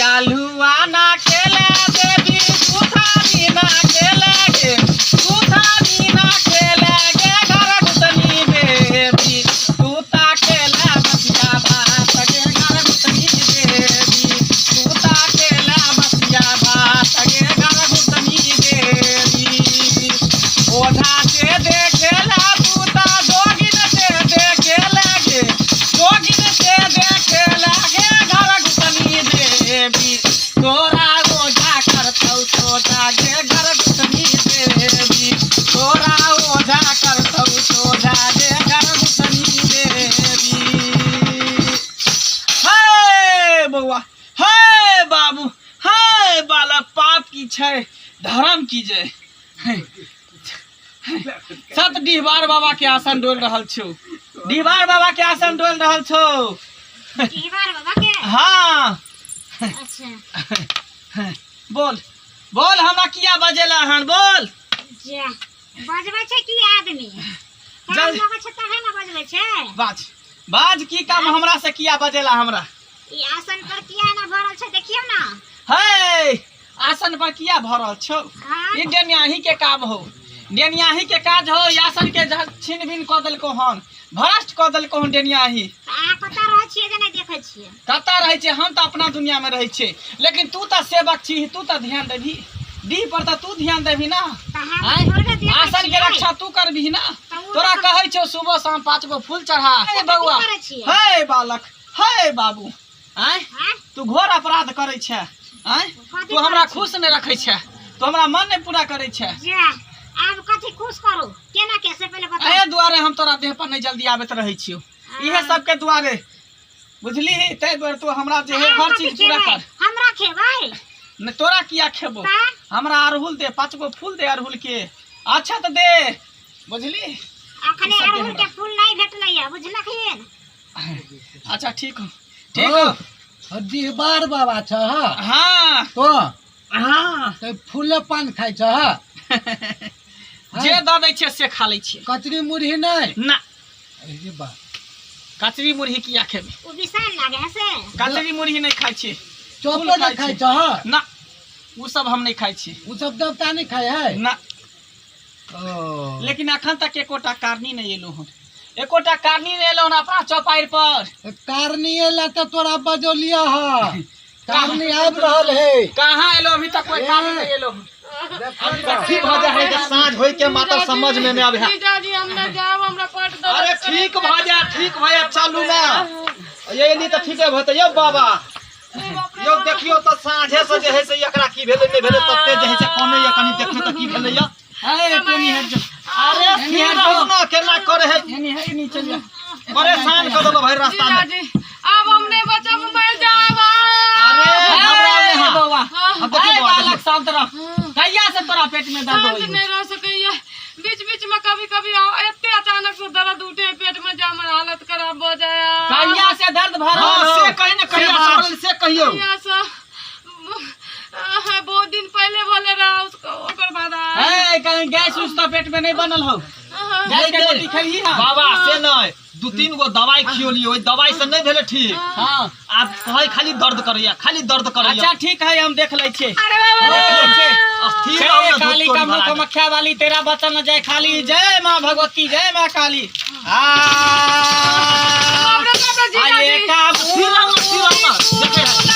आलुआ ना खेले देवी सुथानी ना खेले गे सुथानी ना खेले गे घर घुसनी देवी तूता खेले बसिया भात गे घर घुसनी देवी तूता खेले बसिया भात गे घर घुसनी देवी ओझा से देखेला पूता जोगिन से देखे लगे जोगिन से देखे लगे घर घुसनी देवी तोरा ओझा करतौ सोझा गे घर घुसनी देवी तोरा ओझा करतौ सोझा गे घर घुसनी देवी। हे बौआ, हे बाबू, हे बालक, पाप की छै धर्म की जय। सत डिहबार बाबा के आसन डोल रहल छौ, डिहबार बाबा के आसन डोल रहल छौ। डिहबार बाबा के? हाँ। अच्छा। बोल बोल, हमरा किया बजेला हन बोल। जा बजबै छै की आदमी? काम लगै छै तबे ने बजबै छै। बाज बाज, की काम हमरा से किया बजेला हमरा? ई आसन पर किया ना भरल छै देखियौ ना। हे आसन पर किया भरल छौ? हाँ। ई डेनियाही के काम हो, डेनियाही के काज हो। ई आसन के छीन बिन कऽ देलको हन, भ्रष्ट कऽ देलको हन डेनियाही। तऽ अहाँ कतऽ रहै छियै जे नहि देखै छियै? कतऽ रहै छियै? हम तऽ अपना दुनिया में रहै छियै, लेकिन तू तऽ सेवक छी, तू तऽ ध्यान देबही डीह पर, तऽ तू ध्यान देबही ना। तऽ हम आँय? थोड़े देखै आसन के छियै। रक्षा तू करबही ना। तऽ ओ तोरा तऽ कहै छौ सुबह शाम 5 गो फूल चढ़ा। हे कथी बौआ, करै छियै? हे बालक, हे बाबू, आँय? आँय? तू घोर अपराध करै छै। आँय? कथी तू हमरा करै छियै? खुश नहि रखै छै, तू हमरा मन नहि पूरा करै छै। जा आब कथी खुश करू, केना के से पहिले बताउ। एहि दुआरे हम तोरा देह पर नहि जल्दी आबैत रहै छियौ, इहे सबके दुआरे, बुझली? ताहि दुआरे तू हमरा जे है आब हर कथी चीज पूरा खेबै? कर। हमरा खेबै? नहि तोरा किया खेबो? तऽ? हमरा अड़हुल दे, 5 गो फूल दे अड़हुल के, अच्छा तऽ दे, बुझली? अखने ई सब दे अड़हुल के हमरा। फूल नहि भेटलै बुझलखिन। अच्छा ठीक हो, ठीक हो। डिहबार बाबा छ? हाँ। तो हाँ। तऽ फूले पान खाइ छ? जे दऽ दै छियै से खा लै छियै। कचरी मुरही नहि? ना। अरे बा, कचरी मुरही किया खेबै? ओ विषान लागे है से। कचरी मुरही नहि खाइ छियै। चौपो फूल नहि खाइ खाइ छ? ना, ओ सब हम नहि खाइ छी। ओ सब देवता नहि खाइ है? ना। ओ। लेकिन अखन तक एकोटा कारनी नहि एलो हन, एकोटा कारनी नहि एलो हन अपना चौपाइर पर। कारनी एला तऽ तोरा बजौलिया ह, कारनी आबि रहल है। कहाँ एलो? अभी तक कोई कारनी नहि एलो हन। ठीक भऽ जाइ है तऽ साँझ होय के मातर समझ में नहि आबै है। जीजाजी हम नहि जायब, हमरा पेट दर्द अरे करै ठीक भऽ जाय, ठीक भऽ जाय, चलू ना, एली तऽ ठीके भऽ यौ बाबा यौ, देखियौ तऽ साँझे से जे है से एकरा की भेलै नहि भेलै, तते जे है से कोने यऽ, कनि देखियौ तऽ की भेलै यऽ। हे कोनी हट जो। अरे स्थिर रहू ना, केना करे है? एनी है, एनी चल जा। परेशान कऽ देलौ भाई रास्ता में। जीजाजी आब हम नहि बचब, मरि जायब। अरे घबराउ नहि। हे बौआ, अब देखियौ हे बौआ, बालक देखियौ। शांत रह। कहिया से तोरा पेट में दर्द शांत होई? नहि रह सकैया, बीच बीच में कभी कभी एते अचानक से दर्द उठे पेट में, जा हमर हालत खराब भऽ जाय। कहिया से दर्द भऽ रहल हाँ हौ? से कही ने, कहिया से भरल से कहियौ। कहिया से? बहुत दिन पहले भले रहा उसको, ओकर बाद आयल। हे कहीं गैस उस तो पेट में नहीं बनल हो? गैस के गोटी खेलही? हाँ बाबा से नहि, 2-3 गो दवाई खियोलियै, ओहि दवाई से नहि भेलै ठीक। हाँ। आब कहै खाली दर्द करैया, खाली दर्द करैया। अच्छा ठीक है, हम देख लै छियै। अरे बाबा देख लै छियै। स्थिर रहू जय ने, काली धूप तोड़ी कमलू भरा देब। कमख्या वाली, तेरा बचन न जय खाली। जय माँ भगवती, जय माँ काली। आ बाप रे बाप रे आये जीजाजी काबू स्थिर रहू ने, स्थिर रहू ने, देखे है। ए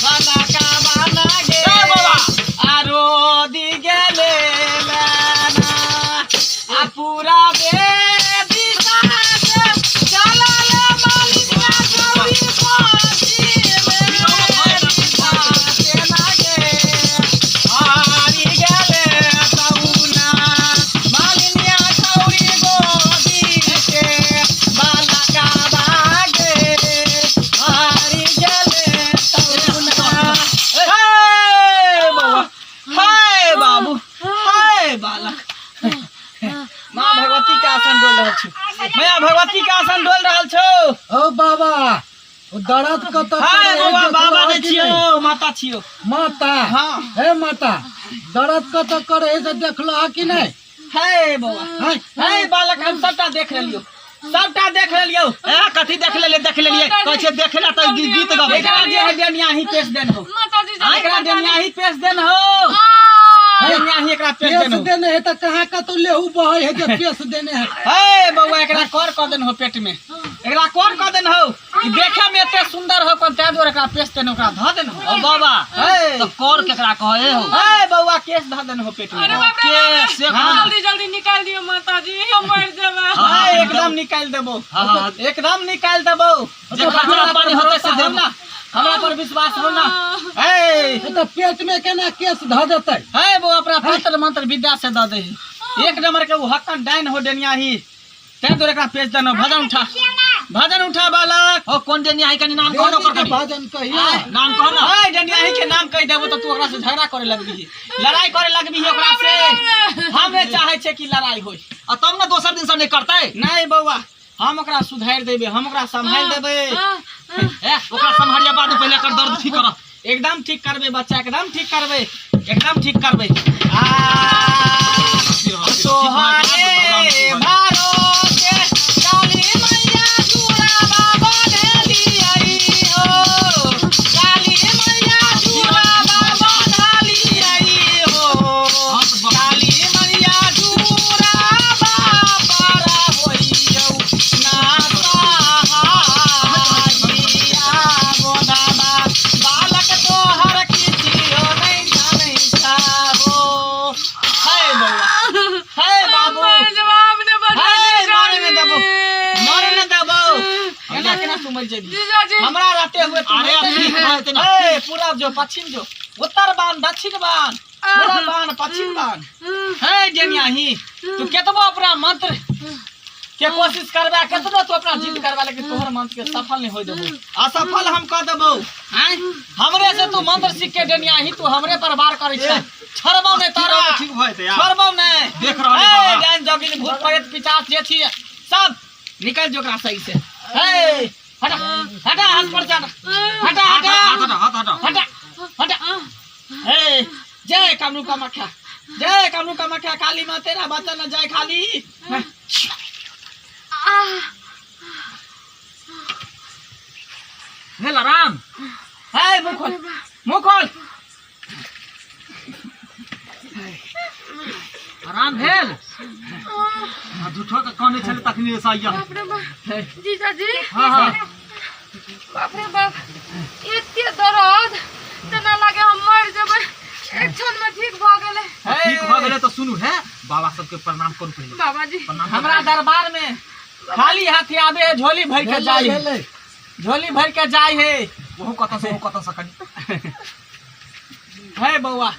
बाबा ए बाबा आरो दी गेले आ पूरा बेदी चलल मालिनिया गौरी पासी हारी गेले तौना मालिनिया गौरी गोदी के बालका बागे हारी गेले तौना। हे बौआ, हे बाबू, मैया भगवती के आसन डोल रहल छौ। ओ बाबा, ओ दर्द कतऽ हाय करे है, बौआ, देखलो बाबा है नहि कि छियौ, नहि? माता छियौ। माता? हाँ। हे माता, दर्द कतऽ करे है से देखलो है कि नहि? हे बौआ, हैं? हे बालक, हम सबटा देख लेलियौ, सबटा देख लेलियौ। ए कथी देख लेलियै? देख लेलियै कहै छै, देख ले तऽ गीत गबै। एकरा जे है डेनिया ही पेश देन हो। माताजी, जल्दी। एकरा डेनिया ही पेश देन हो, डेनिया ही एकरा पेश पेश देन हो। देने है तऽ कहाँ कतौ लेहू बहै है जे पेश देने है? हे बौआ, एकरा कर कऽ देन हो पेट में, एकरा कर कऽ देन हो कि देखे में एते सुंदर हो कोन, ताहि दुआरे एकरा पेश देन, ओकरा धऽ देन हो। ओ बाबा, हे। तऽ कर केकरा कहै हो? हे बौआ, केस धऽ देन हो पेट में। अरे बाप रे, के बाप रे। से कहाँ? जल्दी जल्दी निकाल दियो माताजी, हम मर जेबै। हाँ, एकदम निकालि देबो। हाँ। एकदम निकालि देबो। जे खर्चा पानी होतै से देब। ना, हमरा पर विश्वास हो ना। हे। तऽ पेट में केना केस धऽ देतै? हे बौआ, अपना तंत्र मंत्र विद्या से दऽ दे, एक नंबर के उ हक्कन डाइन हो डेनिया ही, तैं तोरे एकरा पेश देनो। भजन उठा, भजन उठा बालक। ओ कोन डेनिया है? कनी नाम कहो ना ओकर। देवी के कनी भजन कहिया। नाम कहो ना। हे, डेनिया ही के नाम कहि देबो तऽ तू ओकरा से झगड़ा करे लगबही, लड़ाई करे लगबही ओकरा से। हम नहि चाहै छियै कि लड़ाई होय। आ तब ने दोसर दिन से नहि करतै। नहि बौआ, हम ओकरा सुधारि देबै, हम ओकरा सम्हारि देबै। ए ओकरा सम्हारिया बाद में, पहिले एकर दर्द ठीक करऽ। एकदम ठीक करबै बच्चा, एकदम ठीक करबै, एकदम ठीक करबै। आ तोहरे भरोसे काली मैया जुड़ावा बनेलियै हो, काली मैया जुड़ावा बनेलियै हो, काली मैया जुड़ावा पर होइयौ ना सहाइया गोदामा, बालक तोहर किछियो नहि जानै छहो। हे बौआ, हे बाबू। मर जवाब ने बता। हे, मारे ने देबो, मारे ने देबो। एना केना तू मरि जेबही? जीजाजी। हमरा रहते हुए तू अरे, मरि अब ठीक जेबही? भऽ जेतै ना। हे, पूरब जो, पश्चिम जो, उत्तर बान, दक्षिण बान, पूरब बान, पश्चिम बान। हे डेनिया ही, तू केतबो अपना मंत्र के कोशिश करबे, केतबो तू अपना जिद करबे, लेकिन तोहर मंत्र के सफल नहीं होय देबो, असफल हम कह देबो। आँय, हमरे से तू मंत्र सीख के डेनिया ही तू हमरे पर वार करै छै? छोड़बौ नहीं तोरा। ठीक भऽ जेतै यार। छोड़बौ नहीं। देख रहल है हे, बाबा। डाइन जोगिन भूत प्रेत पिशाच जे छी सब निकल जो ओकरा सही से। हे, हटा हटा, हाथ पर चढ़, हटा हटा। हाथ हटा, हाथ हटा। हटा हटा। हे, जय कामरू कामाख्या, जय कामरू कामाख्या काली माँ, तेरा बच्चा न जाए खाली। भेल आराम? हे, मुँह खोल, मुँह खोल। आराम भेल? आ झूठो के कहने छलै तखनी से आइया। बाप रे बाप, जीजाजी। हाँ हाँ। बाप रे बाप, एते दर्द तेना लागे हम मर जेबै, एक क्षण में ठीक भऽ गेलै। ठीक भऽ गेलै तऽ सुनू, हे बाबा सबके प्रणाम करू पहिले। बाबाजी। प्रणाम करू। हमरा दरबार में खाली हाथी आबे है, झोली भर के जाय है। भेलै। झोली भर के जाय है। ओहो कतऽ से, ओहो कतऽ से कनी। हे बौआ,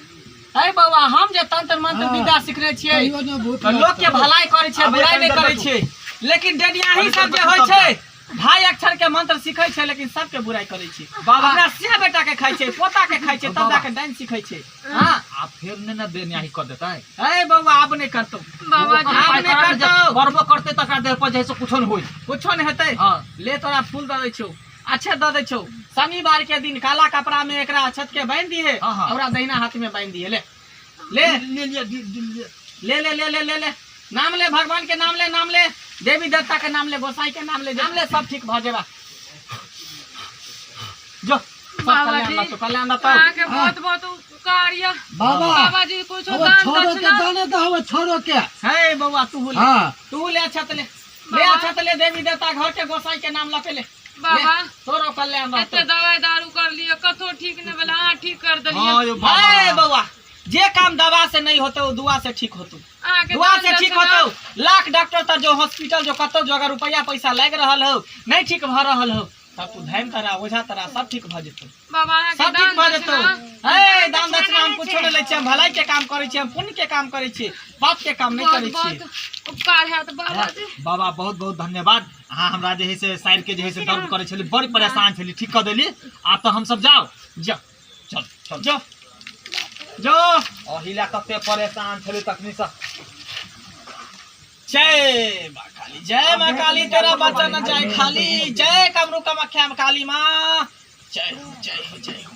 हे बौआ, हम जे तंत्र मंत्र हाँ। विद्या सिखने छियै कहियो ने भूत तऽ लोक के भलाई करै छै, आबै बुराई नहि कनी करै दर्द। छै। लेकिन डेडियाही कनी सब जे दर्द होइ तब। छै, ढाई अक्षर के मंत्र सिखै छै, लेकिन सबके बुराई करै छै। बाबा। अपना से बेटा के खाइ छै, पोता के खाइ छै, तब बाबा। जाके डाइन सिखै छै। हाँ। आ फेर नहि ने देनियाही कऽ देतै? हे बौआ, आब नहि करतौ। बाबाजी। आब नहि करतौ। करबो करतै तकरा देह पर जे है से कुछो नहि होइ। कुछो नहि हेतै। हाँ। ले, तोरा फूल दऽ दै छौ, अच्छे दऽ दै छौ। शनिवार के दिन काला कपड़ा में एकरा अक्षत के बांधि दिहे। हाँ, हाँ। ओकरा दहिना हाथ में बांधि दिहे। ले ले। ले लिअ, लिअ। ले ले ले ले ले ले, नाम ले, भगवान के नाम ले, नाम ले, देवी देवता के नाम ले, गोसाई के नाम ले, नाम ले, सब ठीक भऽ जेबा। जो, सब बाबाजी। कल्याण रहतौ, कल्याण रहतौ। अहाँके बहुत बहुत उपकार यऽ। बाबा। बाबाजी, कुछो अब दान छोड़ो के दक्षिणा। जाने दो, छोड़ो के। हे बौआ, तू ले। हाँ। तू ले, अक्षत ले, ले। बाबा। अक्षत ले, देवी देवता घर के गोसाई के नाम लके ले। बाबा। ले, तोरो कल्याण एते रहतौ। दवाई दारू कर लिअ, कतौ ठीक नहि भेल, अहाँ ठीक कर देलियै। हाँ यौ हे बाबा। बौआ, जे काम दवा से नहीं होते वो दुआ से ठीक होतो। अहाँके दुआ दान से ठीक दक्षिणा। होतो। लाख डॉक्टर तर जो, हॉस्पिटल जो, कतौ जो, अगर रुपया पैसा लागि रहल हो, नहीं ठीक भऽ रहल हो, तब तू धैम तरा ओझा तरा, सब ठीक भऽ जेतौ। बाबा, अहाँके सब ठीक दान भऽ जेतौ। दक्षिणा। हे, दान दक्षिणा हम कुछो नहि लै छियै। हम भलाई के काम करै छियै, हम पुण्य के काम करै छियै, पाप के काम नहि बहुत करै छियै। बहुत उपकार हैत बाबाजी। बाबा, बहुत बहुत धन्यवाद। अहाँ हमरा जे है से साइड के जे है से दर्द करै छली, बड़ी परेशान छली, ठीक कऽ देली। आब तऽ हमसब जाओ। जा। चल चल। जो जो। अही लए कते परेशान छली तखनी से। जय माँ काली, जय माँ काली, तेरा बच्चा न जाए खाली, जय कामरू कामाख्या काली माँ, जय हो जय हो जय हो।